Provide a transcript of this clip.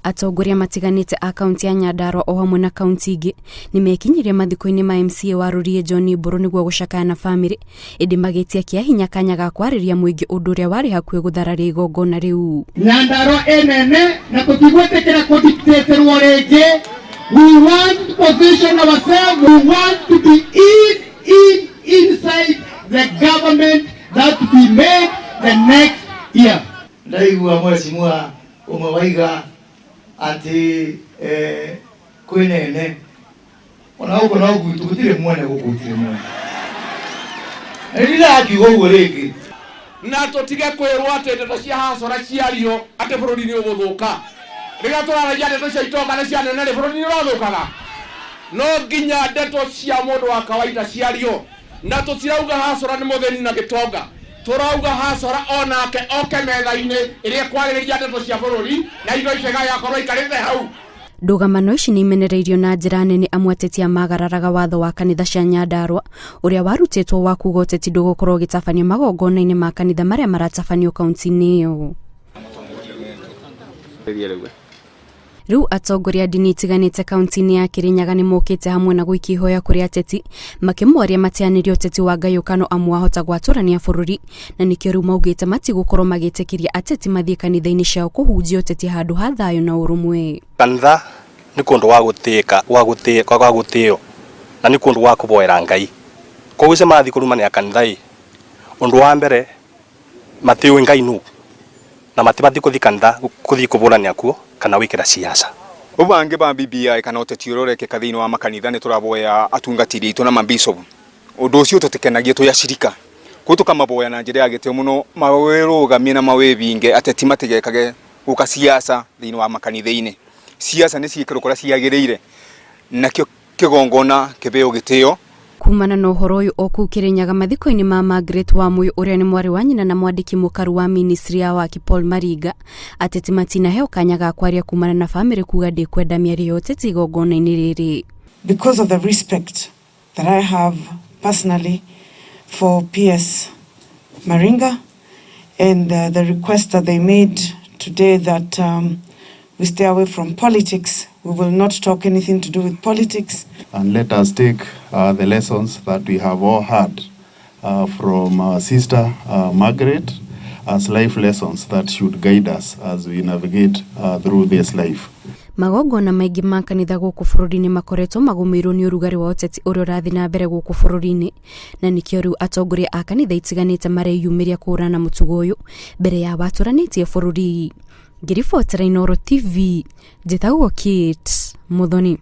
Atongoria matiganĩte a kaunti ya Nyandarua o hamwe na kaunti ingĩ nĩ mekinyirie mathiko-inĩ ma MCA wa Rũriĩ John Mbũrũ nĩguo gũcakaya na bamĩrĩ, ĩndĩ magĩtia kĩa hinya kanya ga kwarĩria mũingĩ ũndũ ũrĩa warĩ hakuhĩ gũthararia igongona rĩu. Nyandarua ĩnene na tũtigwĩtĩkĩra kũdictatĩrwo rĩngĩ. We want to position ourselves. We want to be in inside the government that we made the next year. Ndaigua mheshimiwa ũmwe waiga atĩ kwĩ nene ona gũkũ no gwitũ gũtirĩ mwene gũkũ gũtirĩ mwene na nĩ ũguo rĩngĩ. Na tũtige kwĩrwo atĩ ndeto cia hacora ciario atĩ bũrũri nĩ ũgũthũka. Rĩrĩa tũraragia ndeto cia itonga na cia nene rĩ, bũrũri nĩ ũrathũkaga? No nginya ndeto cia mũndũ wa kawaida ciario, na tũtirauga hacora nĩ mũthĩni na gĩtonga, tũrauga hacora onake oke metha-inĩ ĩrĩa ĩkwarĩrĩria ndeto cia bũrũri na indo icio igakorwo ikarĩte hau. Ndũgamano ici nĩ imenereirio na njĩra nene amu ateti magararaga watho wa kanitha cia Nyandarua ũrĩa warutĩtwo wa kuga ũteti ndũgũkorwo ũgĩtabanio magongona-inĩ ma kanitha marĩa maratabanio kaunti-inĩ ĩyo. Rĩu atongoria a ndini itiganĩte kaunti-inĩ ya Kirinyaga nĩ mokĩte hamwe na gũikia ihoya kũrĩ ateti makĩmoria mateanĩrie ũteti wa ngayũkano amu wahota gwatũrania bũrũri, na nĩkĩo rĩu maugĩte matigũkorwo magĩtĩkĩria ateti mathiĩ kanitha-inĩ ciao kũhunjia ũteti handũ ha thayũ na ũrũmwe. Kanitha nĩ kũndũ gwa gũtĩĩka gwa gũtĩĩka gwa gũtĩo na nĩ kũndũ gwa kũvoera Ngai. Koguo icio marathiĩ kũrumania kanitha ĩ, ũndũ wa mbere matiũĩ Ngai nũ na matibatiĩ kũthiĩ kanitha kũthiĩ kũbũrania kuo kana gwĩkĩra siasa. Ũbange ba BBI kana ũteti ũrĩa ũrekĩka thĩinĩ wa makanitha nĩ tũraboya atungatĩri aitũ na mabishop ũndũ ũcio tũtikenagie twĩ acirika kũu tũkamaboya na njĩra ya gĩtĩo mũno mawĩrũgamie na mawĩbinge ateti matigekage gũka siasa thĩinĩ wa makanitha-inĩ. Siasa nĩ ciĩkĩrwo kũrĩa ciagĩrĩire nakĩo kĩgongona kĩbeo gĩtĩo. Kumana na ũhoro ũyũ o kũu Kirinyaga mathiko-inĩ ma Margaret Wamuyu ũrĩa nĩ mwarĩ wa nyina na mwandĩki mũkaru wa ministry ya waki Paul Maringa, ateti matinaheo kanya ga kwaria kumana na bamĩrĩ kuga ndĩkwenda mĩario ya ũteti igongona-inĩ rĩrĩ. Because of the respect that I have personally for PS Maringa and the request that they made today that we stay away from politics. We will not talk anything to do with politics. And let us take the lessons that we have all heard from our sister Margaret as life lessons that should guide us as we navigate through this life. Magongona maingĩ ma kanitha gũkũ bũrũri-inĩ makoretwo magũmĩirwo nĩ ũrugarĩ wa ũteti ũrĩa ũrathiĩ na mbere gũkũ bũrũri-inĩ, na nĩkĩo rĩu atongoria a kanitha itiganĩte mareyumĩria kũhũrana na mũtugo ũyũ mbere ya watũranĩtie bũrũri. Ngĩribotera Inooro TV, njĩtagwo Kate Muthoni.